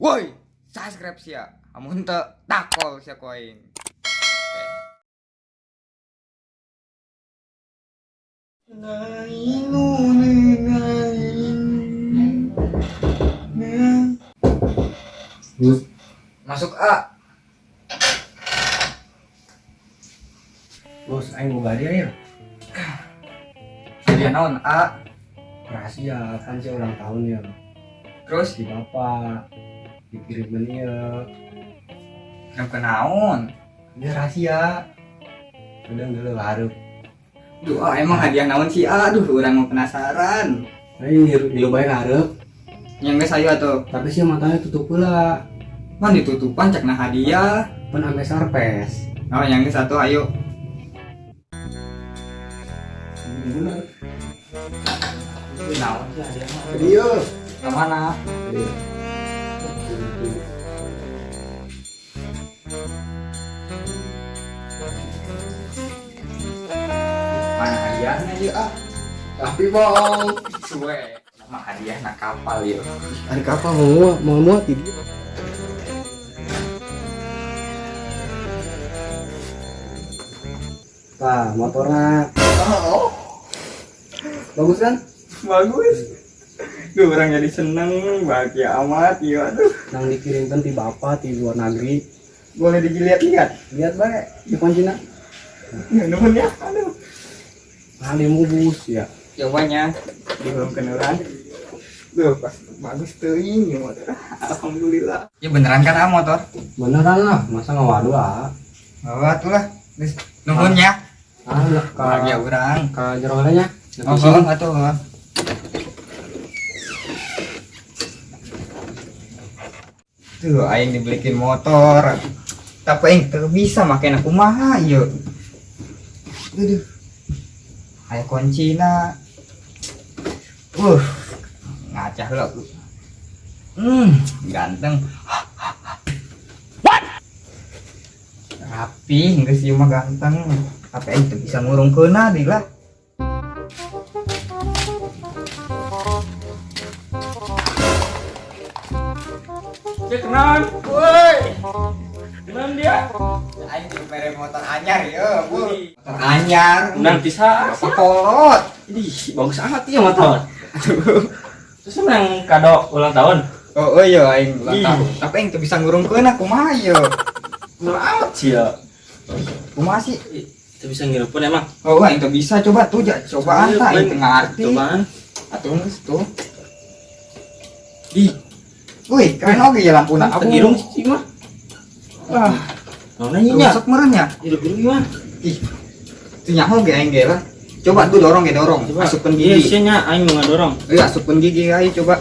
Woi, subscribe sia. Amun teu takol sia ku aing. Bus, Masuk A. bos, aing boga hadiah ya. Jadi naon A? Rahasia kan sih ulang tahun ya. Terus Di bapak dikirimin ya. yang kenaon? Ini rahasia. Udah dulu hareup. Duh, ah, emang hadiah naon sih? Aduh, urang mau penasaran. Aing ngilu bae hareup, Yang geus ayo atuh. tapi sih matanya tutup pula. Man ditutupan cek nah hadiah. Pan ame sarpes. Oh, yang geus atuh ayo. Bener. Naon sih hadiah mah? Hadiah. Ke mana? Hadiah. Mana hadiahnya ieu ah? Tapi bohong. Suwe. Nama hadiah na kapal ieu. Hari kapal mau muat di dia. Tah, motornya Oh, bagus kan? bagus. Duh, orang jadi seneng, bahagia amat ieu aduh. Nang dikirimkan ti bapak di luar negeri. Boleh dilihat-lihat. Lihat bae di kuncina. Ya nuhun ya. Aduh. Ahli bus ya. Cobanya di belum kenalan. Duh, pas bagus teuing ieu motor. Alhamdulillah. Ya beneran kan ah motor? Beneran lah, masa ngawadu ah. Bawa tuh lah. Geus, nuhun ya. Ah, lah ka Bahagia urang. ka jero nya. Oh, oh, atuh. Oh. Tuh, aing dibelikin motor. Tapi aing teu bisa make na kumaha ieu. Aduh. Aya kuncina. Ngacah heula. Ganteng. What? Rapi, geus ieu mah ganteng. Tapi aing teu bisa ngurungkeunna deui lah. Dia kenalan, woi. Kenalan dia. Aing juga mere motor anyar ya, Bu. Motor anyar. Menang bisa. Bapak kolot. Ih, bagus amat ya motor. Terus menang kado ulang tahun. Oh, oh iya aing ulang Ih. tahun. Tapi aing teu bisa ngurungkeun kumaha ieu. Bener amat sih ya. Kumaha sih? Ih, Itu bisa ngirupun emang. Oh, aing teu bisa coba tuh, ja. Cobaan tah aing teu ngarti. Cobaan. Atuh geus tuh. Ih, Wih, keren oge ya lampuna. teu ngirung sih mah. Wah, Naon nya? rusak meureun nya. Hirup-hirup gimana? Ih. Teu nyaho ge aing ge lah. Coba tuh dorong ge dorong. Coba. Asupkeun Iya, gigi. sih nya aing mau ngadorong. Iya, asupkeun gigi ayo coba.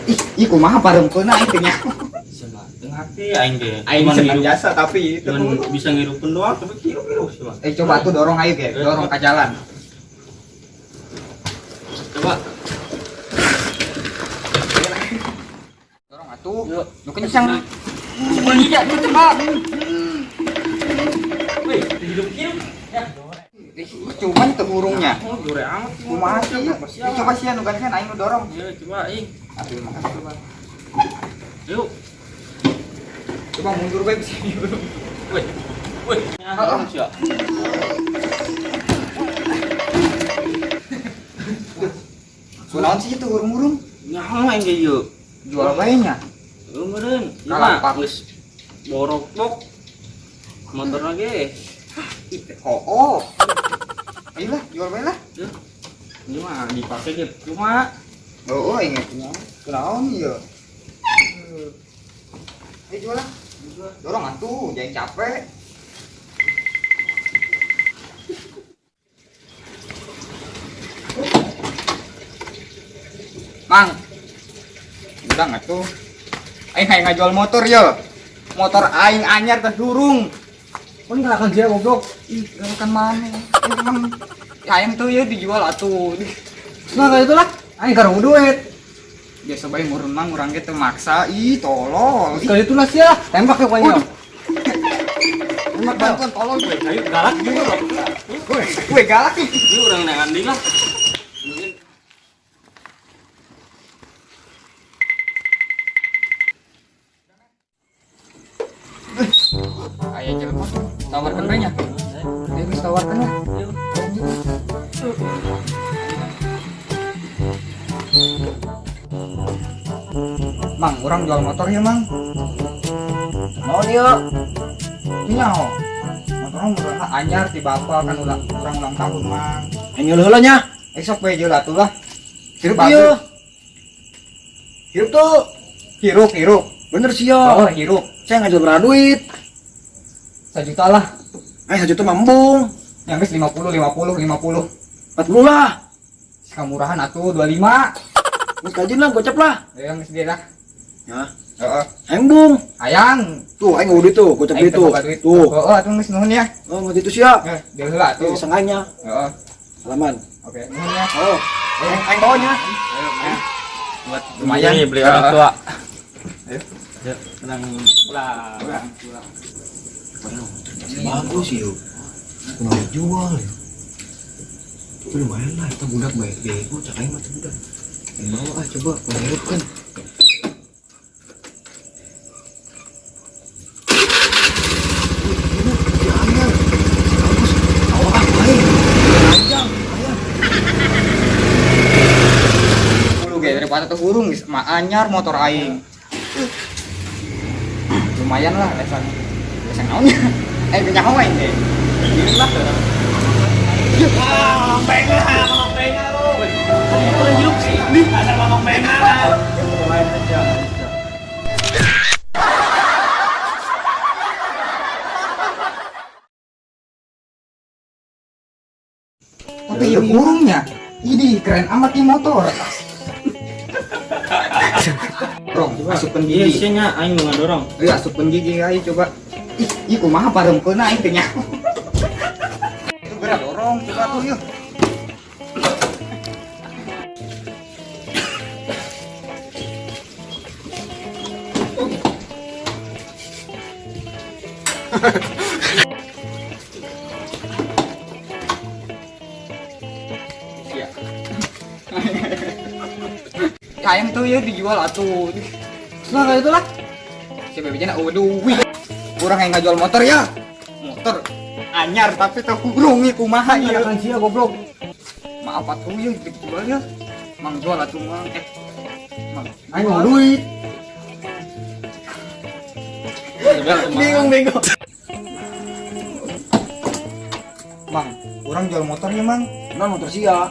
Ih, ih kumaha parengkeunna aing teu nyaho. Sama teu ngarti aing ge. Aing Cuman senang ngirup- jasa tapi itu. Cuman bisa ngirupun doang tapi hirup-hirup sih mah. Eh coba tuh dorong ayo ge, dorong ke jalan. Coba. Dorong atuh. Yuk. Nu kencang. Iya, tuh coba. Wih, hidup-hidup. Ya. Ih, cuman teu hurungnya. Oh, gore amat sih. Kumaha sih? Ih, coba sih anu gantian aing nu dorong. Iya, coba aing. Aduh, makasih coba. Yuk. Coba mundur bae bisa. Wih. Wih. Oh, oh. Ya. Kunaon sih itu hurung-hurung? Nyaho aing ge ieu. Jual bae nya. Eueuh meureun. Ieu Kalah, mah geus borok-bok. Motorna ge. Ih, oh, oh. Ayo lah, jual bae lah. Ini mah dipake ge cuma Oh, oh inget nya. Kunaon ieu? Ayo jual lah. Dorong atuh, jangan capek. Mang. Udah atuh. Aing hayang ngajual motor yo. Motor aing anyar teh hurung. Pun galakan sia goblok. Ih, galakan mana? Emang hayang tuh ya dijual atuh. Nah, kayak itulah. Aing karo duit. Biasa bae ngurun mang urang ge teu maksa. Ih, tolol. Ih, Sekali itulah sia, tembak ya pokoknya. Tembak bantuan tolol gue. ayo galak juga loh. Gue galak ih. Ini urang nengan deui lah. Aya jelema tuh. Tawarkeun bae nya. Ayo geus tawarkeun lah. Mang, urang jual motor ya, Mang. Naon ieu? Nyaho. Motornya murah anyar ti bapak kan ulang urang ulang tahun, Mang. Aing heula nya. Esok we jeung atuh lah. Hirup Bagus. ieu. Hirup tuh. Hirup, hirup. Bener sih ya. Oh, hirup. Saya ngajual berapa duit? 1 juta lah. 1 juta mah embung. Yang geus 50 50 50. 40 lah. Kamurahan atuh 25. Geus kajin lah, gocap lah. Ya geus dia lah. Ya. Heeh. Aing embung. Hayang. Tuh, aing ngudu tuh, gocap Aing duit tuh. teu boga duit. Tuh. Heeh, atuh geus nuhun ya. Oh, nggak itu sih ya. Eh, deal heula atuh. Tuh, senganya. Heeh. Salaman. Oke, nuhun ya. Oh, aing aing bawanya. Ayo, ayo. Buat Lumayan. Ini beli orang tua. Ayo. Ya, tenang pulang. Pulang, pulang. Bagus yuk. Kenapa jual ya? Tapi lumayan lah, kita budak baik bego, cak aing mah tuh budak. Aing bawa ah coba, penghirup kan. Wih, ini kerjaannya. Bagus. Bawa ah, baik. Panjang, lumayan. Dulu ge daripada tuh burung geus mah anyar motor aing. Lumayan lah lesan. Lesan naonnya? Eh nyaho aing ge. Gini lah. Tapi ya burungnya. Ini keren amat nih motor. Rong, asupkeun Iya, gigi. sih nya aing nu ngadorong. Iya, asupkeun gigi ayo coba. Ih, ih kumaha parengkeunna aing teh nyaho. Itu gerak dorong coba tuh yuk. Iya. Ayam tuh ya dijual atuh. Nah, kayak itulah. Si bebeknya nak duit. Kurang yang nggak jual motor ya. Motor anyar tapi teu hurung ieu kumaha ieu. Kan sia goblok. Maaf atuh ya dijual ya. Mang jual atuh mang. Mang. Aing mau duit. Bingung, bingung. Mang, urang jual motor ya, Mang. Nah, motor sia.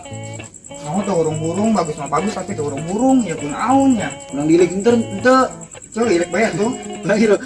Mau tuh hurung-hurung bagus mah bagus tapi tuh hurung-hurung ya kunaon ya. Menang dilik enter ente. Coba lirik bae tuh. Lagi lo.